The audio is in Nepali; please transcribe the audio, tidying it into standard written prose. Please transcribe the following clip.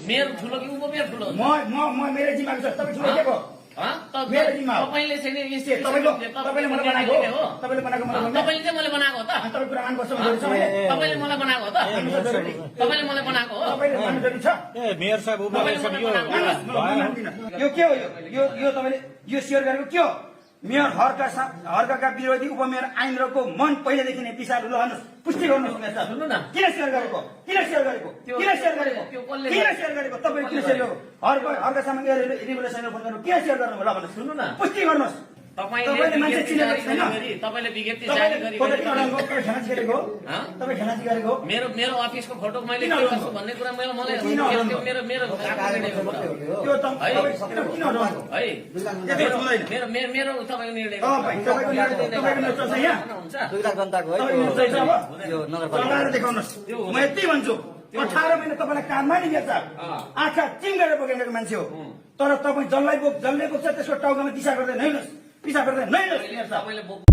मेरो ठुलो कि उको मेरो ठुलो? मेरो जिम्मा छ तपाईँ ठुलो के भयो मेरो जिम्मा हो तपाईँले चाहिँ नि तपाईँले मलाई बनाएको हो तपाईँले बनाएको मलाई तपाईँले चाहिँ मैले बनाएको हो त? तपाईँ कुरा मान्नुपर्छ भनेर मैले तपाईँले मलाई बनाएको हो त? तपाईँले मलाई बनाएको हो? तपाईँले मान्नु जरुरी छ मेयर साहब यो के हो यो तपाईँले यो सेयर गरेको के हो मेयर हर्कका विरोधी उपमेयर आइन्द्रको मन पहिलेदेखि नै पिसाब लहनुहोस् पुष्टि गर्नुहोस् मेयर साहब सुन्नु न किन सेयर गरेको तपाईँ किन सेयर गरेको हर्कसँग रिभोल्युसन फोन गर्नु किन सेयर गर्नु ल भन्नुहोस् सुन्नु न पुष्टि गर्नुहोस् तपाईँले मान्छे चिनेको छैन तपाईँले विज्ञप्ति जारी गरी तपाईँ खेलाची गरेको मेरो मेरो अफिसको फोटो मैले के गर्छु भन्ने कुरा मेरो मेरो मेरो त्यो किन हटाउनु है मेरो मेरो मेरो तपाईँको निर्णय हुन्छ। जनताको चलाएर देखाउनुहोस् म यति भन्छु 18 महिना तपाईँलाई काममा नि हेर्छ आँखा चिम गरेर बोकेको मान्छे हो तर तपाईँ जसले बोक्छ त्यसको टाउकामा दिशा गर्दै नहिनुहोस् पिसा गर्दै नहिनुहोस् तपाईँले